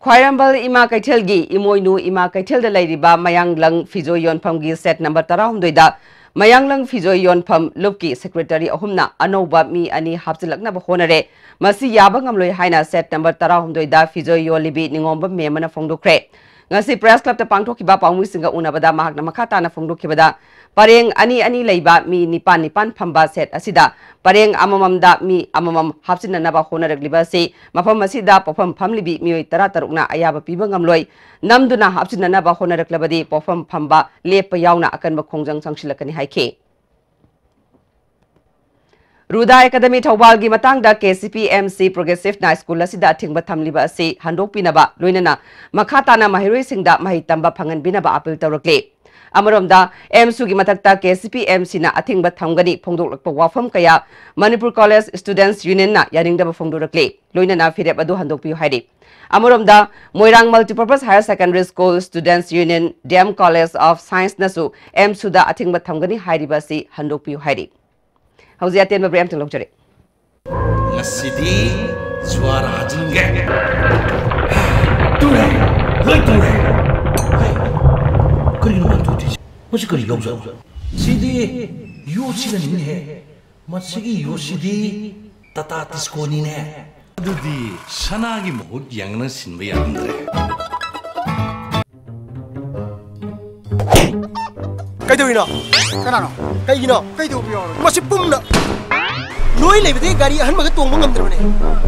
ꯈ꯭ꯋꯥꯏꯔꯝꯕꯜ ꯏꯃꯥ ꯀꯩꯊꯦꯜꯒꯤ ꯏꯃꯣꯏꯅꯨ ꯏꯃꯥ ꯀꯩꯊꯦꯜꯗ ꯂꯩꯔꯤꯕ ꯃꯌꯥꯡꯂꯪ ꯐꯤꯖꯣꯏ ꯌꯣꯟꯐꯝꯒꯤ set number ꯇꯔꯥꯍꯨꯝꯗꯣꯏꯗ ꯃꯌꯥꯡꯂꯪ ꯐꯤꯖꯣꯏ ꯌꯣꯟꯐꯝ ꯂꯨꯞꯀꯤ secretary ꯑꯍꯨꯝꯅ ꯑꯅꯧꯕ ꯃꯤ ꯑꯅꯤ ꯍꯥꯞꯆꯤꯜꯂꯛꯅꯕ ꯍꯣꯠꯅꯔꯦ꯫ ꯃꯁꯤ ꯌꯥꯕ ꯉꯝꯂꯣꯏ ꯍꯥꯏꯅ set number ꯇꯔꯥꯍꯨꯝꯗꯣꯏꯗ ꯐꯤꯖꯣꯏ ꯌꯣꯜꯂꯤꯕꯤ ꯅꯤꯉꯣꯝꯕꯝ ꯃꯦꯝ ꯑꯃꯅ ꯐꯣꯡꯗꯣꯛꯈ꯭ꯔꯦ꯫ ꯉꯁꯤ Press Club ꯇ ꯄꯥꯡꯊꯣꯛꯈꯤꯕ ꯄꯥꯎꯃꯤꯁꯤꯡꯒ ꯎꯅꯕꯗ ꯃꯍꯥꯛꯅ ꯃꯈꯥ ꯇꯥꯅ ꯐꯣꯡꯗꯣꯛꯈꯤꯕꯗ, ꯄꯔꯦꯡ ꯑꯅꯤ ꯑꯅꯤ ꯂꯩꯕ ꯃꯤ ꯅꯤꯄꯥꯟ ꯅꯤꯄꯥꯟ ꯐꯝꯕ set ꯑꯁꯤꯗ ꯄꯔꯦꯡ ꯑꯃꯃꯝꯗ ꯃꯤ ꯑꯃꯃꯝ ꯍꯥꯞꯆꯤꯟꯅꯅꯕ ꯍꯣꯠꯅꯔꯛꯂꯤꯕ ꯑꯁꯤ ꯃꯐꯝ ꯑꯁꯤꯗ ꯄꯣꯠꯐꯝ ꯐꯝꯂꯤꯕꯤ ꯃꯤꯑꯣꯏ ꯇꯔꯥꯇꯔꯨꯛꯅ ꯑꯌꯥꯕ ꯄꯤꯕ ꯉꯝꯂꯣꯏ꯫ ꯅꯝꯗꯨꯅ ꯍꯥꯞꯆꯤꯟꯅꯅꯕ ꯍꯣꯠꯅꯔꯛꯂꯕꯗꯤ ꯄꯣꯠꯐꯝ ꯐꯝꯕ ꯂꯦꯞꯄ ꯌꯥꯎꯅ ꯑꯀꯟꯕ ꯈꯣꯡꯖꯪ ꯆꯪꯁꯤꯜꯂꯛꯀꯅꯤ ꯍꯥꯏꯈꯤ꯫ ꯔꯨꯗꯥ ꯑꯦꯀꯥꯗꯃꯤ ꯊꯧꯕꯥꯜꯒꯤ ꯃꯇꯥꯡꯗ K C P M C Progressive ꯅ school ꯑꯁꯤꯗ ꯑꯊꯤꯡꯕ ꯊꯝꯂꯤꯕ ꯑꯁꯤ ꯍꯟꯗꯣꯛꯄꯤꯅꯕ, ꯂꯣꯏꯅꯅ ꯃꯈꯥ ꯇꯥꯅ ꯃꯍꯩꯔꯣꯏꯁꯤꯡꯗ ꯃꯍꯩ ꯇꯝꯕ ꯐꯪꯍꯟꯕꯤꯅꯕ appeal ꯇꯧꯔꯛꯂꯤ꯫ ꯑꯃꯔꯣꯝꯗ, ꯑꯦꯝꯁꯨꯒꯤ ꯃꯊꯛꯇ ꯀꯦ ꯁꯤ ꯄꯤ ꯑꯦꯝ ꯁꯤꯅ ꯑꯊꯤꯡꯕ ꯊꯝꯒꯅꯤ ꯐꯣꯡꯗꯣꯛꯂꯛꯄ ꯋꯥꯐꯝ ꯀꯌꯥ ꯃꯅꯤꯄꯨꯔ ꯀꯣꯂꯦꯖ ꯁ꯭ꯇꯨꯗꯦꯟꯠꯁ ꯌꯨꯅꯤꯌꯟꯅ ꯌꯥꯅꯤꯡꯗꯕ ꯐꯣꯡꯗꯣꯔꯛꯂꯤ꯫ ꯂꯣꯏꯅꯅ ꯐꯤꯔꯦꯞ ꯑꯗꯨ ꯍꯟꯗꯣꯛꯄꯤꯌꯨ ꯍꯥꯏꯔꯤ꯫ ꯑꯃꯔꯣꯝꯗ, Moirang multipurpose higher secondary school students union, D M college of ꯁꯥꯏꯟꯁꯅꯁꯨ ꯑꯦꯝꯁꯨꯗ ꯑꯊꯤꯡꯕ ꯊꯝꯒꯅꯤ ꯍꯥꯏꯔꯤꯕ ꯑꯁꯤ ꯍꯟꯗꯣꯛꯄꯤꯌꯨ ꯍꯥꯏꯔꯤ꯫ ꯍꯧꯖꯤꯛ ꯑꯇꯦꯟꯕ ꯕ꯭ꯔꯦꯛ ꯑꯃꯇꯪ ꯂꯧꯖꯔꯦ꯫ ꯉꯁꯤꯗꯤ ꯖ꯭ꯋꯥꯔ ꯍꯥꯖꯤꯟꯒꯦ꯫ ꯇꯨꯔꯦ, ꯂꯣꯏ ꯇꯨꯔꯦ꯫ ꯍꯩ, ꯀꯔꯤꯅꯣ ꯃꯥꯅ ꯇꯨꯗ꯭ꯔꯤꯁꯦ? ꯃꯁꯤ ꯀꯔꯤ ꯂꯧꯖꯥꯠꯅꯣ? ꯁꯤꯗꯤ ꯌꯣꯠꯁꯤꯅꯅꯤꯅꯦꯍꯦ꯫ ꯃꯁꯤꯒꯤ ꯌꯣꯠꯁꯤꯗꯤ ꯇꯥꯇꯥ ꯇꯤꯁꯀꯣꯅꯤꯅꯦ꯫ ꯑꯗꯨꯗꯤ ꯁꯅꯥꯒꯤ ꯃꯍꯨꯠ ꯌꯥꯡꯅ ꯁꯤꯟꯕ ꯌꯥꯔꯝꯗ꯭ꯔꯦ꯫ ꯀꯩꯗꯧꯔꯤꯅꯣ? ꯀꯅꯥꯅꯣ? ꯀꯩꯒꯤꯅꯣ? ꯀꯩꯗꯧꯕ ꯌꯥꯎꯔꯒꯦ? ꯃꯁꯤ ꯄꯨꯝꯅ ꯅꯣꯏ ꯂꯩꯕꯗꯒꯤ ꯒꯥꯔꯤ ꯑꯍꯟꯕꯒ ꯇꯣꯡꯕ ꯉꯝꯗ꯭ꯔꯕꯅꯦ꯫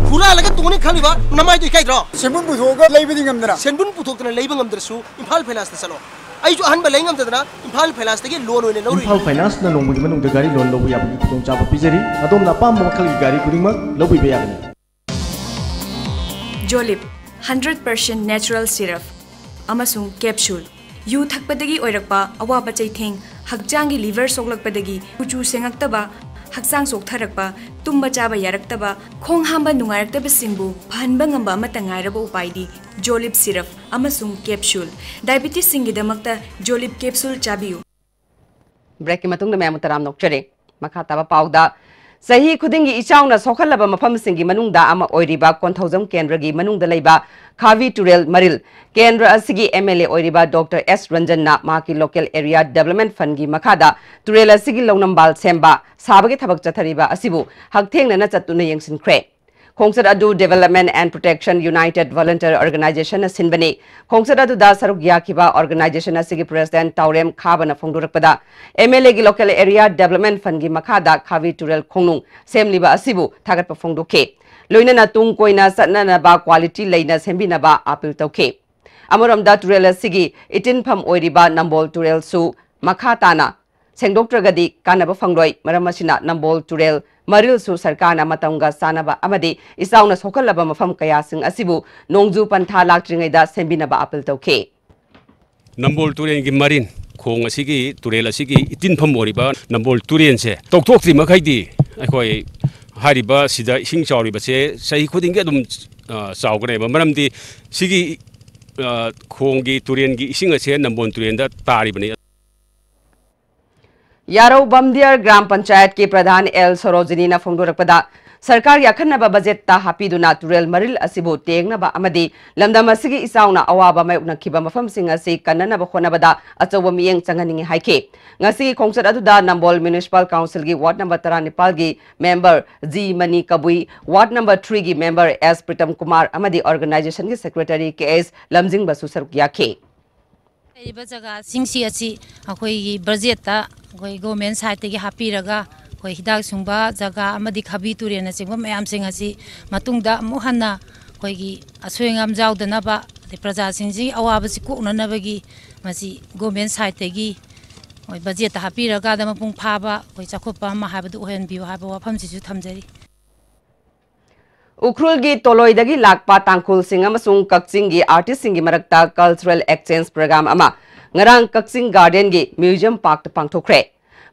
ꯍꯨꯔꯥꯜꯂꯒ ꯇꯣꯡꯅꯤ ꯈꯜꯂꯤꯕ ꯅꯃꯥꯏꯗꯣ ꯏꯀꯥꯏꯗ꯭ꯔꯣ? ꯁꯦꯟꯕꯨꯟ ꯄꯨꯊꯣꯛꯑꯒ ꯂꯩꯕꯗꯤ ꯉꯝꯗꯅ꯫ ꯁꯦꯟꯕꯨꯟ ꯄꯨꯊꯣꯛꯇꯅ ꯂꯩꯕ ꯉꯝꯗ꯭ꯔꯁꯨ ꯏꯝꯐꯥꯜ ꯐꯥꯏꯅꯥꯟꯁꯇ ꯆꯠꯂꯣ꯫ ꯑꯩꯁꯨ ꯑꯍꯟꯕ ꯂꯩ ꯉꯝꯗꯗꯅ ꯏꯝꯐꯥꯜ ꯐꯥꯏꯅꯥꯟꯁꯇꯒꯤ ꯂꯣꯟ ꯑꯣꯏꯅ ꯂꯧꯔꯨꯏ꯫ ꯏꯝꯐꯥꯜ ꯐꯥꯏꯅꯥꯟꯁꯅ ꯅꯣꯡꯃꯒꯤ ꯃꯅꯨꯡꯗ ꯒꯥꯔꯤ ꯂꯣꯟ ꯂꯧꯕ ꯌꯥꯕꯒꯤ ꯈꯨꯗꯣꯡꯆꯥꯕ ꯄꯤꯖꯔꯤ꯫ ꯑꯗꯣꯝꯅ ꯑꯄꯥꯝꯕ ꯃꯈꯜꯒꯤ ꯒꯥꯔꯤ ꯈꯨꯗꯤꯡꯃꯛ ꯂꯧꯕꯤꯕ ꯌꯥꯒꯅꯤ꯫ ꯖꯣꯂꯤꯞ, ꯍꯟꯗ꯭ꯔꯦꯠ ꯄꯥꯔꯁꯦꯟ ꯅꯦꯆꯔꯦꯜ ꯁꯤꯔꯞ ꯑꯃꯁꯨꯡ ꯀꯦꯞꯁꯨꯜ꯫ ꯌꯨ ꯊꯛꯄꯗꯒꯤ ꯑꯣꯏꯔꯛꯄ ꯑꯋꯥꯕ ꯆꯩꯊꯦꯡ, ꯍꯛꯆꯥꯡꯒꯤ ꯂꯤꯚꯔ ꯁꯣꯛꯂꯛꯄꯗꯒꯤ ꯀꯨꯆꯨ ꯁꯦꯡꯉꯛꯇꯕ, ꯍꯛꯆꯥꯡ ꯆꯣꯛꯊꯔꯛꯄ, ꯇꯨꯝꯕ ꯆꯥꯕ ꯌꯥꯔꯛꯇꯕ, ꯈꯣꯡ ꯍꯥꯝꯕ ꯅꯨꯡꯉꯥꯏꯔꯛꯇꯕꯁꯤꯡꯕꯨ ꯐꯍꯟꯕ ꯉꯝꯕ ꯑꯃꯠꯇ ꯉꯥꯏꯔꯕ ꯎꯄꯥꯏꯗꯤ ꯖꯣꯂꯤꯞ ꯁꯤꯔꯞ ꯑꯃꯁꯨꯡ ꯀꯦꯞꯁꯨꯜ꯫ ꯗꯥꯏꯕꯤꯇꯤꯁꯁꯤꯡꯒꯤꯗꯃꯛꯇ ꯖꯣꯂꯤꯞ ꯀꯦꯞꯁꯨꯜ ꯆꯥꯕꯤꯌꯨ꯫ ꯕ꯭ꯔꯦꯛꯀꯤ ꯃꯇꯨꯡꯗ ꯃꯌꯥꯝꯕꯨ ꯇꯔꯥꯝꯅ ꯑꯣꯛꯆꯔꯤ꯫ ꯃꯈꯥ ꯇꯥꯕ ꯄꯥꯎꯗ, ꯆꯍꯤ ꯈꯨꯗꯤꯡꯒꯤ ꯏꯆꯥꯎꯅ ꯁꯣꯛꯍꯜꯂꯕ ꯃꯐꯝꯁꯤꯡꯒꯤ ꯃꯅꯨꯡꯗ ꯑꯃ ꯑꯣꯏꯔꯤꯕ ꯀꯣꯟꯊꯧꯖꯝ ꯀꯦꯟꯗ꯭ꯔꯒꯤ ꯃꯅꯨꯡꯗ ꯂꯩꯕ ꯈꯥꯕꯤ ꯇꯨꯔꯦꯜ ꯃꯔꯤꯜ, ꯀꯦꯟꯗ꯭ꯔ ꯑꯁꯤꯒꯤ ꯑꯦꯝ ꯑꯦꯜ ꯑꯦ ꯑꯣꯏꯔꯤꯕ ꯗꯣꯛꯇꯔ ꯑꯦꯁ ꯔꯟꯖꯟꯅ ꯃꯍꯥꯛꯀꯤ ꯂꯣꯀꯦꯜ ꯑꯦꯔꯤꯌꯥ ꯗꯦꯕꯂꯞꯃꯦꯟꯠ ꯐꯟꯒꯤ ꯃꯈꯥꯗ ꯇꯨꯔꯦꯜ ꯑꯁꯤꯒꯤ ꯂꯧꯅꯝꯕꯥꯜ ꯁꯦꯝꯕ, ꯁꯥꯕꯒꯤ ꯊꯕꯛ ꯆꯠꯊꯔꯤꯕ ꯑꯁꯤꯕꯨ ꯍꯛꯊꯦꯡꯅꯅ ꯆꯠꯇꯨꯅ ꯌꯦꯡꯁꯤꯟꯈ꯭ꯔꯦ꯫ ꯈꯣꯡꯆꯠ ꯑꯗꯨ Development and Protection United Volunteer Organizationꯅ ꯁꯤꯟꯕꯅꯤ꯫ ꯈꯣꯡꯆꯠ ꯑꯗꯨꯗ ꯁꯔꯨꯛ ꯌꯥꯈꯤꯕ organization ꯑꯁꯤꯒꯤ president ꯇꯥꯎꯔꯦꯝ ꯈꯥꯕꯅ ꯐꯣꯡꯗꯣꯔꯛꯄꯗ, ꯑꯦꯝ ꯑꯦꯜ ꯑꯦꯒꯤ local area development fundꯒꯤ ꯃꯈꯥꯗ ꯈꯥꯕꯤ ꯇꯨꯔꯦꯜ ꯈꯣꯡꯅꯨꯡ ꯁꯦꯝꯂꯤꯕ ꯑꯁꯤꯕꯨ ꯊꯥꯒꯠꯄ ꯐꯣꯡꯗꯣꯛꯈꯤ꯫ ꯂꯣꯏꯅꯅ ꯇꯨꯡ ꯀꯣꯏꯅ ꯆꯠꯅꯅꯕ quality ꯂꯩꯅ ꯁꯦꯝꯕꯤꯅꯕ appeal ꯇꯧꯈꯤ꯫ ꯑꯃꯔꯣꯝꯗ ꯇꯨꯔꯦꯜ ꯑꯁꯤꯒꯤ ꯏꯇꯤꯟꯐꯝ ꯑꯣꯏꯔꯤꯕ ꯅꯝꯕꯣꯜ ꯇꯨꯔꯦꯜꯁꯨ ꯃꯈꯥ ꯇꯥꯅ ꯁꯦꯡꯗꯣꯛꯇ꯭ꯔꯒꯗꯤ ꯀꯥꯟꯅꯕ ꯐꯪꯂꯣꯏ꯫ ꯃꯔꯝ ꯑꯁꯤꯅ ꯅꯝꯕꯣꯜ ꯇꯨꯔꯦꯜ ꯃꯔꯤꯜꯁꯨ ꯁꯔꯀꯥꯔꯅ ꯃꯇꯝꯒ ꯆꯥꯟꯅꯕ ꯑꯃꯗꯤ ꯏꯆꯥꯎꯅ ꯁꯣꯛꯍꯜꯂꯕ ꯃꯐꯝ ꯀꯌꯥꯁꯤꯡ ꯑꯁꯤꯕꯨ ꯅꯣꯡꯖꯨ ꯄꯟꯊꯥ ꯂꯥꯛꯇ꯭ꯔꯤꯉꯩꯗ ꯁꯦꯝꯕꯤꯅꯕ appeal ꯇꯧꯈꯤ꯫ ꯅꯝꯕꯣꯜ ꯇꯨꯔꯦꯜꯒꯤ ꯃꯔꯤꯟ ꯈꯣꯡ ꯑꯁꯤꯒꯤ, ꯇꯨꯔꯦꯜ ꯑꯁꯤꯒꯤ ꯏꯇꯤꯟꯐꯝ ꯑꯣꯏꯔꯤꯕ ꯅꯝꯕꯣꯜ ꯇꯨꯔꯦꯜꯁꯦ ꯇꯧꯊꯣꯛꯇ꯭ꯔꯤ ꯃꯈꯩꯗꯤ ꯑꯩꯈꯣꯏ ꯍꯥꯏꯔꯤꯕ ꯁꯤꯗ ꯏꯁꯤꯡ ꯆꯥꯎꯔꯤꯕꯁꯦ ꯆꯍꯤ ꯈꯨꯗꯤꯡꯒꯤ ꯑꯗꯨꯝ, ꯑ, ꯆꯥꯎꯒꯅꯦꯕ꯫ ꯃꯔꯝꯗꯤ ꯁꯤꯒꯤ, ꯑ, ꯈꯣꯡꯒꯤ ꯇꯨꯔꯦꯜꯒꯤ ꯏꯁꯤꯡ ꯑꯁꯦ ꯅꯝꯕꯣꯜ ꯇꯨꯔꯦꯜꯗ ꯇꯥꯔꯤꯕꯅꯤ꯫ ꯌꯥꯔꯧ ꯕꯝꯗꯤꯌꯥꯔ ꯒ꯭ꯔꯥꯝ ꯄꯟꯆꯥꯌꯠꯀꯤ ꯄ꯭ꯔꯙꯥꯟ ꯑꯦꯜ ꯁꯣꯔꯣꯖꯤꯅꯤꯅ ꯐꯣꯡꯗꯣꯔꯛꯄꯗ, ꯁꯔꯀꯥꯔꯒꯤ ꯑꯈꯟꯅꯕ ꯕꯖꯦꯠꯇ ꯍꯥꯞꯄꯤꯗꯨꯅ ꯇꯨꯔꯦꯜ ꯃꯔꯤꯜ ꯑꯁꯤꯕꯨ ꯇꯦꯡꯅꯕ ꯑꯃꯗꯤ ꯂꯝꯗꯝ ꯑꯁꯤꯒꯤ ꯏꯆꯥꯎꯅ ꯑꯋꯥꯕ ꯃꯥꯌꯣꯛꯅꯈꯤꯕ ꯃꯐꯝꯁꯤꯡ ꯑꯁꯤ ꯀꯟꯅꯅꯕ ꯍꯣꯠꯅꯕꯗ ꯑꯆꯧꯕ ꯃꯤꯠꯌꯦꯡ ꯆꯪꯍꯟꯅꯤꯡꯏ ꯍꯥꯏꯈꯤ꯫ ꯉꯁꯤꯒꯤ ꯈꯣꯡꯆꯠ ꯑꯗꯨꯗ ꯅꯝꯕꯣꯜ ꯃ꯭ꯌꯨꯅꯤꯁꯤꯄꯥꯜ ꯀꯥꯎꯟꯁꯤꯜꯒꯤ ꯋꯥꯔꯗ ꯅꯝꯕꯔ ꯇꯔꯥꯅꯤꯄꯥꯜꯒꯤ member G Mani Kabui, ward number ꯊ꯭ꯔꯤꯒꯤ ꯃꯦꯝꯕꯔ ꯑꯦꯁ ꯄ꯭ꯔꯤꯇꯝ ꯀꯨꯃꯥꯔ ꯑꯃꯗꯤ ꯑꯣꯔꯒꯅꯥꯏꯖꯦꯁꯟꯒꯤ ꯁꯦꯀ꯭ꯔꯦꯇꯔꯤ ꯀꯦ ꯑꯦꯁ ꯂꯝꯖꯤꯡꯕꯁꯨ ꯁꯔꯨꯛ ꯌꯥꯈꯤ꯫ ꯂꯩꯔꯤꯕ ꯖꯒꯥꯁꯤꯡꯁꯤ ꯑꯁꯤ ꯑꯩꯈꯣꯏꯒꯤ ꯕꯖꯦꯠꯇ ꯑꯩꯈꯣꯏ ꯒꯣꯔꯃꯦꯟ ꯁꯥꯏꯠꯇꯒꯤ ꯍꯥꯞꯄꯤꯔꯒ, ꯑꯩꯈꯣꯏ ꯍꯤꯗꯥꯛ ꯁꯨꯡꯕ ꯖꯒꯥ ꯑꯃꯗꯤ ꯈꯥꯕꯤ ꯇꯨꯔꯦꯜꯅꯆꯤꯡꯕ ꯃꯌꯥꯝꯁꯤꯡ ꯑꯁꯤ ꯃꯇꯨꯡꯗ ꯑꯃꯨꯛ ꯍꯟꯅ ꯑꯩꯈꯣꯏꯒꯤ ꯑꯁꯣꯏ ꯑꯉꯥꯝ ꯌꯥꯎꯗꯅꯕ, ꯑꯗꯩ ꯄ꯭ꯔꯖꯥꯁꯤꯡꯁꯤ ꯑꯋꯥꯕꯁꯤ ꯀꯣꯛꯅꯅꯕꯒꯤ ꯃꯁꯤ ꯒꯣꯔꯃꯦꯟ ꯁꯥꯏꯠꯇꯒꯤ ꯑꯩꯈꯣꯏ ꯕꯖꯦꯠꯇ ꯍꯥꯞꯄꯤꯔꯀꯥꯟꯗ ꯃꯄꯨꯡ ꯐꯥꯕ ꯑꯩꯈꯣꯏ ꯆꯥꯎꯈꯠꯄ ꯑꯃ ꯍꯥꯏꯕꯗꯨ ꯑꯣꯏꯍꯟꯕꯤꯌꯨ ꯍꯥꯏꯕ ꯋꯥꯐꯝꯁꯤꯁꯨ ꯊꯝꯖꯔꯤ꯫ ꯎꯈ꯭ꯔꯨꯜꯒꯤ ꯇꯣꯂꯣꯏꯗꯒꯤ ꯂꯥꯛꯄ ꯇꯥꯡꯈꯨꯜꯁꯤꯡ ꯑꯃꯁꯨꯡ ꯀꯛꯆꯤꯡꯒꯤ ꯑꯥꯔꯇꯤꯁꯁꯤꯡꯒꯤ ꯃꯔꯛꯇ ꯀꯜꯆꯔꯦꯜ ꯑꯦꯛꯁꯆꯦꯟꯖ ꯄ꯭ꯔꯣꯒ꯭ꯔꯥꯝ ꯑꯃ ꯉꯔꯥꯡ ꯀꯛꯆꯤꯡ ꯒꯥꯔꯗꯦꯟꯒꯤ ꯃ꯭ꯌꯨꯖꯤꯌꯝ ꯄꯥꯔꯛꯇ ꯄꯥꯡꯊꯣꯛꯈ꯭ꯔꯦ꯫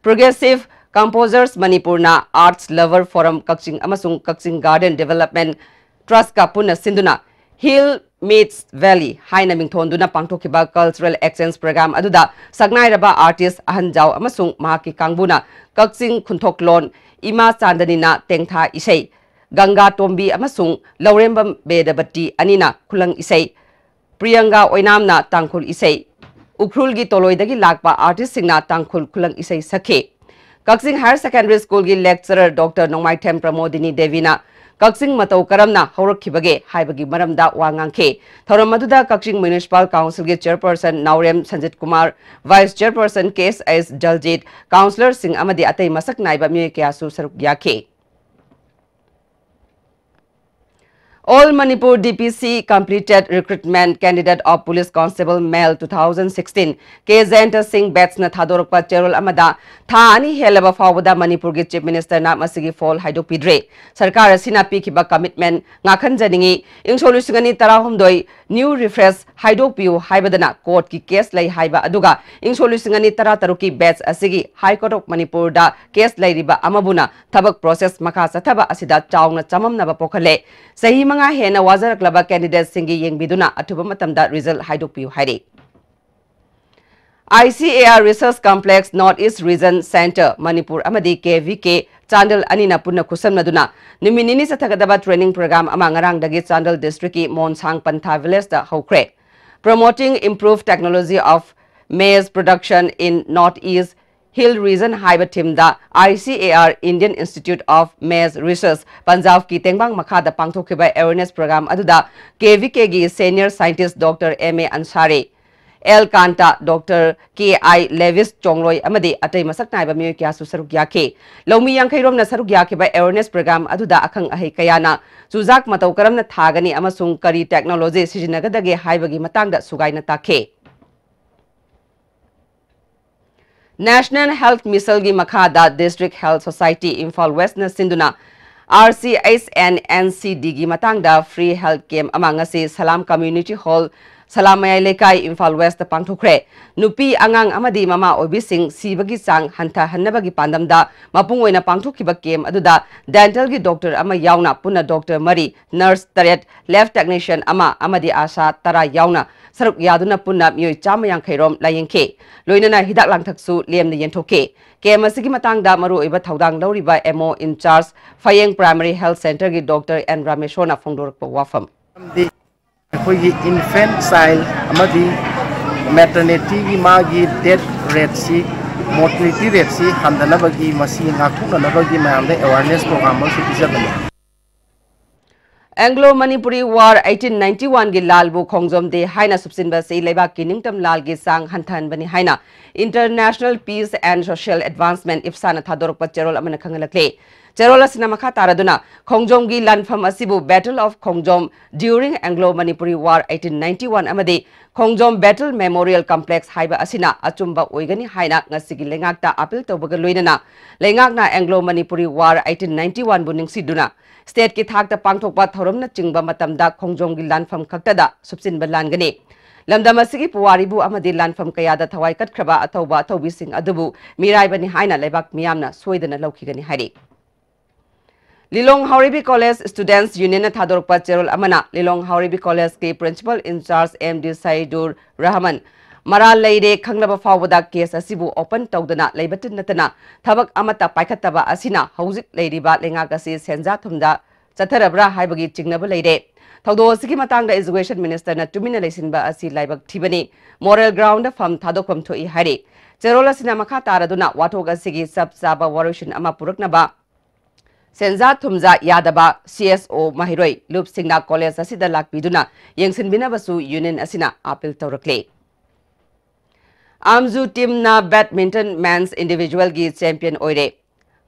ꯄ꯭ꯔꯣꯒ꯭ꯔꯦꯁꯤꯚ ꯀꯝꯄꯣꯖꯔꯁ ꯃꯅꯤꯄꯨꯔꯅ ꯑꯥꯔꯠꯁ ꯂꯚꯔ ꯐꯣꯔꯝ ꯀꯛꯆꯤꯡ ꯑꯃꯁꯨꯡ ꯀꯛꯆꯤꯡ ꯒꯥꯔꯗꯦꯟ ꯗꯤꯚꯦꯂꯞꯃꯦꯟ ꯇ꯭ꯔꯁꯀ ꯄꯨꯟꯅ ꯁꯤꯟꯗꯨꯅ Hill Meets Valley ꯍꯥꯏꯅ ꯃꯤꯡꯊꯣꯟꯗꯨꯅ ꯄꯥꯡꯊꯣꯛꯈꯤꯕ ꯀꯜꯆꯔꯦꯜ ꯑꯦꯛꯁꯆꯦꯟꯖ ꯄ꯭ꯔꯣꯒ꯭ꯔꯥꯝ ꯑꯗꯨꯗ ꯁꯛꯅꯥꯏꯔꯕ ꯑꯥꯔꯇꯤꯁ ꯑꯍꯟꯖꯥꯎ ꯑꯃꯁꯨꯡ ꯃꯍꯥꯛꯀꯤ ꯀꯥꯡꯕꯨꯅ ꯀꯛꯆꯤꯡ ꯈꯨꯟꯊꯣꯛꯂꯣꯟ, ꯏꯃꯥ ꯆꯥꯟꯗꯅꯤꯅ ꯇꯦꯡꯊꯥ ꯏꯁꯩ, ꯒꯪꯒꯥ ꯇꯣꯝꯕꯤ ꯑꯃꯁꯨꯡ ꯂꯧꯔꯦꯝꯕꯝ ꯕꯦꯗꯕꯇꯤ ꯑꯅꯤꯅ ꯈꯨꯂꯪ ꯏꯁꯩ, ꯄ꯭ꯔꯤꯌꯪꯒꯥ ꯑꯣꯏꯅꯥꯝꯅ ꯇꯥꯡꯈꯨꯜ ꯏꯁꯩ, ꯎꯈ꯭ꯔꯨꯜꯒꯤ ꯇꯣꯂꯣꯏꯗꯒꯤ ꯂꯥꯛꯄ ꯑꯥꯔꯇꯤꯁꯁꯤꯡꯅ ꯇꯥꯡꯈꯨꯜ ꯈꯨꯂꯪ ꯏꯁꯩ ꯁꯛꯈꯤ꯫ ꯀꯛꯆꯤꯡ ꯍꯥꯌꯔ ꯁꯦꯀꯦꯟꯗꯔꯤ ꯁ꯭ꯀꯨꯜꯒꯤ ꯂꯦꯛꯆꯔꯔ ꯗꯣꯛꯇꯔ ꯅꯣꯡꯃꯥꯏꯊꯦꯝ ꯄ꯭ꯔꯃꯣꯗꯤꯅꯤ ꯗꯦꯕꯤꯅ ꯀꯛꯆꯤꯡ ꯃꯇꯧ ꯀꯔꯝꯅ ꯍꯧꯔꯛꯈꯤꯕꯒꯦ ꯍꯥꯏꯕꯒꯤ ꯃꯔꯝꯗ ꯋꯥ ꯉꯥꯡꯈꯤ꯫ ꯊꯧꯔꯝ ꯑꯗꯨꯗ ꯀꯛꯆꯤꯡ ꯃ꯭ꯌꯨꯅꯤꯁꯤꯄꯥꯜ ꯀꯥꯎꯟꯁꯤꯜꯒꯤ ꯆꯦꯌꯔꯄꯔꯁꯟ ꯅꯥꯎꯔꯦꯝ ꯁꯟꯖꯤꯠ ꯀꯨꯃꯥꯔ, ꯚꯥꯏꯁ ꯆꯦꯌꯔꯄꯔꯁꯟ ꯀꯦ ꯑꯦꯁ ꯑꯦꯁ ꯖꯜꯖꯤꯠ, ꯀꯥꯎꯟꯁꯤꯂꯔꯁꯤꯡ ꯑꯃꯗꯤ ꯑꯇꯩ ꯃꯁꯛ ꯅꯥꯏꯕ ꯃꯤꯑꯣꯏ ꯀꯌꯥꯁꯨ ꯁꯔꯨꯛ ꯌꯥꯈꯤ꯫ All Manipur D P C Completed Recruitment Candidate of Police Constable Male two thousand sixteen, ꯀꯦ ꯖꯌꯟꯇ ꯁꯤꯡ ꯕꯦꯠꯁꯅ ꯊꯥꯗꯣꯔꯛꯄ ꯆꯦꯔꯣꯜ ꯑꯃꯗ ꯊꯥ ꯑꯅꯤ ꯍꯦꯜꯂꯕ ꯐꯥꯎꯕꯗ ꯃꯅꯤꯄꯨꯔꯒꯤ ꯆꯤꯐ ꯃꯤꯅꯤꯁꯇꯔꯅ ꯃꯁꯤꯒꯤ ꯐꯣꯜ ꯍꯥꯏꯗꯣꯛꯄꯤꯗ꯭ꯔꯤ꯫ ꯁꯔꯀꯥꯔ ꯑꯁꯤꯅ ꯄꯤꯈꯤꯕ ꯀꯃꯤꯠꯃꯦꯟ ꯉꯥꯛꯍꯟꯖꯅꯤꯡꯏ꯫ ꯏꯪ ꯁꯣꯛ ꯂꯤꯁꯤꯡ ꯑꯅꯤ ꯇꯔꯥꯍꯨꯝꯗꯣꯏ new refresh ꯍꯥꯏꯗꯣꯛꯄꯤꯌꯨ ꯍꯥꯏꯕꯗꯅ court ꯀꯤ case ꯂꯩ ꯍꯥꯏꯕ ꯑꯗꯨꯒ ꯏꯪ ꯁꯣꯛ ꯂꯤꯁꯤꯡ ꯑꯅꯤ ꯇꯔꯥ ꯇꯔꯨꯛꯀꯤ batch ꯑꯁꯤꯒꯤ High Court of ꯃꯅꯤꯄꯨꯔꯗ case ꯂꯩꯔꯤꯕ ꯑꯃꯕꯨꯅ ꯊꯕꯛ process ꯃꯈꯥ ꯆꯠꯊꯕ ꯑꯁꯤꯗ ꯆꯥꯎꯅ ꯆꯃꯝꯅꯕ ꯄꯣꯛꯍꯜꯂꯦ꯫ ꯆꯍꯤ ꯃꯉꯥ ꯍꯦꯟꯅ ꯋꯥꯖꯔꯛꯂꯕ candidate ꯁꯤꯡꯒꯤ ꯌꯦꯡꯕꯤꯗꯨꯅ ꯑꯊꯨꯕ ꯃꯇꯝꯗ result ꯍꯥꯏꯗꯣꯛꯄꯤꯌꯨ ꯍꯥꯏꯔꯤ꯫ I C A R Research Complex North East Region Center, Manipur ꯑꯃꯗꯤ K V K ꯆꯥꯟꯗꯦꯜ ꯑꯅꯤꯅ ꯄꯨꯟꯅ ꯈꯨꯠꯁꯝꯅꯗꯨꯅ ꯅꯨꯃꯤꯠ ꯅꯤꯅꯤ ꯆꯠꯊꯒꯗꯕ training program ꯑꯃ ꯉꯔꯥꯡꯗꯒꯤ ꯆꯥꯟꯗꯦꯜ district ꯀꯤ ꯃꯣꯟꯁꯥꯡ ꯄꯟꯊꯥ village ꯇ ꯍꯧꯈ꯭ꯔꯦ꯫ Promoting Improved Technology of Maize Production in North East Hill Region ꯍꯥꯏꯕ theme the I C A R Indian Institute of Maize Research, ꯄꯟꯖꯥꯕꯀꯤ ꯇꯦꯡꯕꯥꯡ ꯃꯈꯥꯗ ꯄꯥꯡꯊꯣꯛꯈꯤꯕ awareness program ꯑꯗꯨꯗ K V K ꯒꯤ senior scientist Doctor M A Ansari, L Kanta, Doctor K I Lewis ꯆꯣꯡꯂꯣꯏ ꯑꯃꯗꯤ ꯑꯇꯩ ꯃꯁꯛ ꯅꯥꯏꯕ ꯃꯤꯑꯣꯏ ꯀꯌꯥꯁꯨ ꯁꯔꯨꯛ ꯌꯥꯈꯤ꯫ ꯂꯧꯃꯤ ꯌꯥꯡꯈꯩꯔꯣꯝꯅ ꯁꯔꯨꯛ ꯌꯥꯈꯤꯕ awareness program ꯑꯗꯨꯗ ꯑꯈꯪ ꯑꯍꯩ ꯀꯌꯥꯅ ꯆꯨꯖꯥꯛ ꯃꯇꯧ ꯀꯔꯝꯅ ꯊꯥꯒꯅꯤ ꯑꯃꯁꯨꯡ ꯀꯔꯤ technology ꯁꯤꯖꯤꯟꯅꯒꯗꯒꯦ ꯍꯥꯏꯕꯒꯤ ꯃꯇꯥꯡꯗ ꯁꯨꯒꯥꯏꯅ ꯇꯥꯛꯈꯤ꯫ National Health Mission ꯒꯤ ꯃꯈꯥꯗ District Health Society Imphal West ꯅ ꯁꯤꯟꯗꯨꯅ R C H N N C D ꯒꯤ ꯃꯇꯥꯡꯗ free health camp ꯑꯃ ꯉꯁꯤ ꯁꯂꯥꯝ Community Hall, ꯁꯂꯥꯝ ꯃꯌꯥꯏ ꯂꯩꯀꯥꯏ, ꯏꯝꯐꯥꯜ West ꯇ ꯄꯥꯡꯊꯣꯛꯈ꯭ꯔꯦ꯫ ꯅꯨꯄꯤ, ꯑꯉꯥꯡ ꯑꯃꯗꯤ ꯃꯃꯥ ꯑꯣꯏꯕꯤꯁꯤꯡ ꯁꯤꯕꯒꯤ ꯆꯥꯡ ꯍꯟꯊꯍꯟꯅꯕꯒꯤ ꯄꯥꯟꯗꯝꯗ ꯃꯄꯨꯡ ꯑꯣꯏꯅ ꯄꯥꯡꯊꯣꯛꯈꯤꯕ camp ꯑꯗꯨꯗ dental ꯒꯤ doctor ꯑꯃ ꯌꯥꯎꯅ ꯄꯨꯟꯅ doctor ꯃꯔꯤ, nurse ꯇꯔꯦꯠ, lab technician ꯑꯃ ꯑꯃꯗꯤ ꯑꯥꯁꯥ ꯇꯔꯥ ꯌꯥꯎꯅ ꯁꯔꯨꯛ ꯌꯥꯗꯨꯅ ꯄꯨꯟꯅ ꯃꯤꯑꯣꯏ ꯆꯥꯝꯃ ꯌꯥꯡꯈꯩ ꯔꯣꯝ ꯂꯥꯌꯦꯡꯈꯤ꯫ ꯂꯣꯏꯅꯅ ꯍꯤꯗꯥꯛ ꯂꯥꯡꯊꯛꯁꯨ ꯂꯦꯝꯅ ꯌꯦꯟꯊꯣꯛꯈꯤ꯫ Camp ꯑꯁꯤꯒꯤ ꯃꯇꯥꯡꯗ ꯃꯔꯨꯑꯣꯏꯕ ꯊꯧꯗꯥꯡ ꯂꯧꯔꯤꯕ M O in charge ꯐꯌꯦꯡ Primary Health Center ꯒꯤ doctor N ꯔꯥꯃꯦꯁꯣꯔꯅ ꯐꯣꯡꯗꯣꯔꯛꯄ ꯋꯥꯐꯝ꯫ ꯑꯃꯗꯤ ꯑꯩꯈꯣꯏꯒꯤ infant, child ꯑꯃꯗꯤ maternity ꯒꯤ ꯃꯥꯒꯤ death rate ꯁꯤ, mortality rate ꯁꯤ ꯍꯟꯊꯅꯕꯒꯤ, ꯃꯁꯤ ꯉꯥꯛꯊꯣꯛꯅꯅꯕꯒꯤ ꯃꯌꯥꯝꯗ awareness program ꯑꯃꯁꯨ ꯄꯤꯖꯕꯅꯤ꯫ Anglo Manipuri War eighteen ninety one ꯒꯤ ꯂꯥꯜꯕꯨ ꯈꯣꯡꯖꯣꯝ day ꯍꯥꯏꯅ ꯁꯨꯞꯆꯤꯟꯕ ꯑꯁꯤ ꯂꯩꯕꯥꯛꯀꯤ ꯅꯤꯡꯇꯝ ꯂꯥꯜꯒꯤ ꯆꯥꯡ ꯍꯟꯊꯍꯟꯕꯅꯤ ꯍꯥꯏꯅ International Peace and Social Advancement, ꯏꯞꯁꯥꯅ ꯊꯥꯗꯣꯔꯛꯄ ꯆꯦꯔꯣꯜ ꯑꯃꯅ ꯈꯪꯍꯜꯂꯛꯂꯤ꯫ ꯆꯦꯔꯣꯜ ꯑꯁꯤꯅ ꯃꯈꯥ ꯇꯥꯔꯗꯨꯅ ꯈꯣꯡꯖꯣꯝꯒꯤ ꯂꯥꯟꯐꯝ ꯑꯁꯤꯕꯨ Battle of Khongjom during Anglo-Manipuri War eighteen ninety-one ꯑꯃꯗꯤ ꯈꯣꯡꯖꯣꯝ Battle Memorial Complex ꯍꯥꯏꯕ ꯑꯁꯤꯅ ꯑꯆꯨꯝꯕ ꯑꯣꯏꯒꯅꯤ ꯍꯥꯏꯅ ꯉꯁꯤꯒꯤ ꯂꯩꯉꯥꯛꯇ ꯑꯥꯄꯤꯜ ꯇꯧꯕꯒ ꯂꯣꯏꯅꯅ ꯂꯩꯉꯥꯛꯅ Anglo-Manipuri War eighteen ninety-one ꯕꯨ ꯅꯤꯡꯁꯤꯡꯗꯨꯅ state ꯀꯤ ꯊꯥꯛꯇ ꯄꯥꯡꯊꯣꯛꯄ ꯊꯧꯔꯝꯅꯆꯤꯡꯕ ꯃꯇꯝꯗ ꯈꯣꯡꯖꯣꯝꯒꯤ ꯂꯥꯟꯐꯝ ꯈꯛꯇꯗ ꯁꯨꯞꯆꯤꯟꯕ ꯂꯥꯟꯒꯅꯤ꯫ ꯂꯝꯗꯝ ꯑꯁꯤꯒꯤ ꯄꯨꯋꯥꯔꯤꯕꯨ ꯑꯃꯗꯤ ꯂꯥꯟꯐꯝ ꯀꯌꯥꯗ ꯊꯋꯥꯏ ꯀꯠꯈ꯭ꯔꯕ ꯑꯊꯧꯕ ꯑꯊꯧꯕꯤꯁꯤꯡ ꯑꯗꯨꯕꯨ ꯃꯤꯔꯥꯏꯕꯅꯤ ꯍꯥꯏꯅ ꯂꯩꯕꯥꯛ ꯃꯤꯌꯥꯝꯅ ꯁꯣꯏꯗꯅ ꯂꯧꯈꯤꯒꯅꯤ ꯍꯥꯏꯔꯤ꯫ ꯂꯤꯂꯣꯡ ꯍꯥꯎꯔꯩꯕꯤ College Students Union ꯅ ꯊꯥꯗꯣꯔꯛꯄ ꯆꯦꯔꯣꯜ ꯑꯃꯅ ꯂꯤꯂꯣꯡ ꯍꯥꯎꯔꯩꯕꯤ College ꯀꯤ Principal in charge M D Saidul Rahman ꯃꯔꯥꯜ ꯂꯩꯔꯦ ꯈꯪꯂꯕ ꯐꯥꯎꯕꯗ case ꯑꯁꯤꯕꯨ open ꯇꯧꯗꯅ ꯂꯩꯕꯇ ꯅꯠꯇꯅ ꯊꯕꯛ ꯑꯃꯠꯇ ꯄꯥꯏꯈꯠꯇꯕ ꯑꯁꯤꯅ ꯍꯧꯖꯤꯛ ꯂꯩꯔꯤꯕ ꯂꯩꯉꯥꯛ ꯑꯁꯤ ꯁꯦꯟꯖꯥ ꯊꯨꯝꯖꯥ ꯆꯠꯊꯔꯕ꯭ꯔꯥ ꯍꯥꯏꯕꯒꯤ ꯆꯤꯡꯅꯕ ꯂꯩꯔꯦ꯫ ꯊꯧꯗꯣꯛ ꯑꯁꯤꯒꯤ ꯃꯇꯥꯡꯗ Education Minister ꯅ ꯇꯨꯃꯤꯟꯅ ꯂꯩꯁꯤꯟꯕ ꯑꯁꯤ ꯂꯥꯏꯕꯛ ꯊꯤꯕꯅꯤ꯫ Moral ground ꯗ ꯐꯝ ꯊꯥꯗꯣꯛꯐꯝ ꯊꯣꯛꯏ ꯍꯥꯏꯔꯤ꯫ ꯆꯦꯔꯣꯜ ꯑꯁꯤꯅ ꯃꯈꯥ ꯇꯥꯔꯗꯨꯅ ꯋꯥꯊꯣꯛ ꯑꯁꯤꯒꯤ ꯆꯞ ꯆꯥꯕ ꯋꯥꯔꯣꯏꯁꯤꯟ ꯑꯃ ꯄꯨꯔꯛꯅꯕ ꯁꯦꯟꯖꯥ ꯊꯨꯝꯖꯥ ꯌꯥꯗꯕ C S O ꯃꯍꯩꯔꯣꯏ ꯂꯨꯞꯁꯤꯡꯅ college ꯑꯁꯤꯗ ꯂꯥꯛꯄꯤꯗꯨꯅ ꯌꯦꯡꯁꯤꯟꯕꯤꯅꯕꯁꯨ union ꯑꯁꯤꯅ ꯑꯥꯄꯤꯜ ꯇꯧꯔꯛꯂꯤ꯫ ꯑꯥꯝꯖꯨ team ꯅ badminton men's individual ꯒꯤ champion ꯑꯣꯏꯔꯦ꯫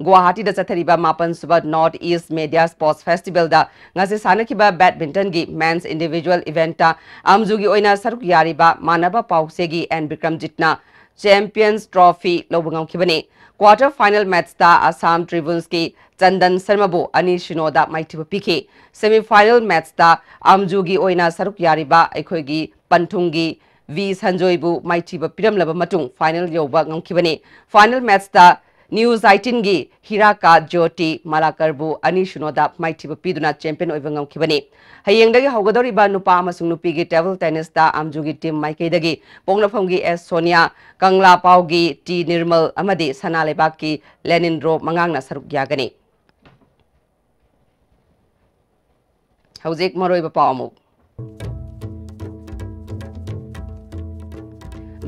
ꯒꯨꯋꯥꯍꯥꯇꯤꯗ ꯆꯠꯊꯔꯤꯕ ꯃꯥꯄꯟ ꯁꯨꯕ North East Media Sports Festival ꯗ ꯉꯁꯤ ꯁꯥꯟꯅꯈꯤꯕ badminton ꯒꯤ men's individual event ꯇ ꯑꯥꯝꯖꯨꯒꯤ ꯑꯣꯏꯅ ꯁꯔꯨꯛ ꯌꯥꯔꯤꯕ ꯃꯥꯟꯅꯕ ꯄꯥꯎꯁꯦꯒꯤ N ꯕꯤꯀ꯭ꯔꯝꯖꯤꯠꯅ Champions Trophy ꯂꯧꯕ ꯉꯝꯈꯤꯕꯅꯤ꯫ Quarter final match ꯇ Assam Dragoons ꯀꯤ ꯆꯟꯗꯟ ꯁꯔꯃꯕꯨ ꯑꯅꯤ ꯁꯤꯅꯣꯗ ꯃꯥꯏꯊꯤꯕ ꯄꯤꯈꯤ꯫ Semi final match ꯇ ꯑꯥꯝꯖꯨꯒꯤ ꯑꯣꯏꯅ ꯁꯔꯨꯛ ꯌꯥꯔꯤꯕ ꯑꯩꯈꯣꯏꯒꯤ ꯄꯟꯊꯨꯡꯒꯤ V ꯁꯟꯖꯣꯏꯕꯨ ꯃꯥꯏꯊꯤꯕ ꯄꯤꯔꯝꯂꯕ ꯃꯇꯨꯡ final ꯌꯧꯕ ꯉꯝꯈꯤꯕꯅꯤ꯫ Final match ꯇ New Zaitin ꯒꯤ ꯍꯤꯔꯥꯀꯥ ꯖ꯭ꯌꯣꯇꯤ ꯃꯂꯥꯀꯔꯕꯨ ꯑꯅꯤ ꯁꯤꯅꯣꯗ ꯃꯥꯏꯊꯤꯕ ꯄꯤꯗꯨꯅ champion ꯑꯣꯏꯕ ꯉꯝꯈꯤꯕꯅꯤ꯫ ꯍꯌꯦꯡꯗꯒꯤ ꯍꯧꯒꯗꯧꯔꯤꯕ ꯅꯨꯄꯥ ꯑꯃꯁꯨꯡ ꯅꯨꯄꯤꯒꯤ table tennis ꯇ ꯑꯥꯝꯖꯨꯒꯤ team ꯃꯥꯏꯀꯩꯗꯒꯤ ꯄꯣꯛꯅꯐꯝꯒꯤ S ꯁꯣꯅꯤꯌꯥ, ꯀꯪꯂꯥꯄꯥꯎꯒꯤ T ꯅꯤꯔꯃꯜ ꯑꯃꯗꯤ ꯁꯅꯥ ꯂꯩꯕꯥꯛꯀꯤ ꯂꯦꯅꯤꯟꯗ꯭ꯔꯣ ꯃꯉꯥꯡꯅ ꯁꯔꯨꯛ ꯌꯥꯒꯅꯤ꯫ ꯍꯧꯖꯤꯛ ꯃꯔꯨꯑꯣꯏꯕ ꯄꯥꯎ ꯑꯃꯨꯛ꯫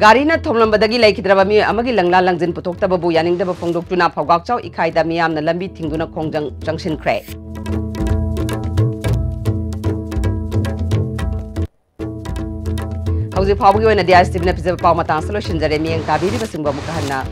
ꯒꯥꯔꯤꯅ ꯊꯣꯝꯂꯝꯕꯗꯒꯤ ꯂꯩꯈꯤꯗ꯭ꯔꯕ ꯃꯤꯑꯣꯏ ꯑꯃꯒꯤ ꯂꯪꯂꯥ ꯂꯪꯖꯤꯟ ꯄꯨꯊꯣꯛꯇꯕꯕꯨ ꯌꯥꯅꯤꯡꯗꯕ ꯐꯣꯡꯗꯣꯛꯇꯨꯅ ꯐꯧꯒꯥꯛꯆꯥꯎ ꯏꯀꯥꯏꯗ ꯃꯤꯌꯥꯝꯅ ꯂꯝꯕꯤ ꯊꯤꯡꯗꯨꯅ ꯈꯣꯡꯖꯪ ꯆꯪꯁꯤꯟꯈ꯭ꯔꯦ꯫ ꯍꯧꯖꯤꯛ ꯐꯥꯎꯕꯒꯤ ꯑꯣꯏꯅꯗꯤ ISTV ꯅ ꯄꯤꯖꯕ ꯄꯥꯎ ꯃꯇꯥꯡ ꯑꯁꯤꯗ ꯂꯣꯏꯁꯤꯟꯖꯔꯦ꯫ ꯃꯤꯠꯌꯦꯡ ꯇꯥꯕꯤꯔꯤꯕꯁꯤꯡꯕꯨ ꯑꯃꯨꯛꯀ ꯍꯟꯅ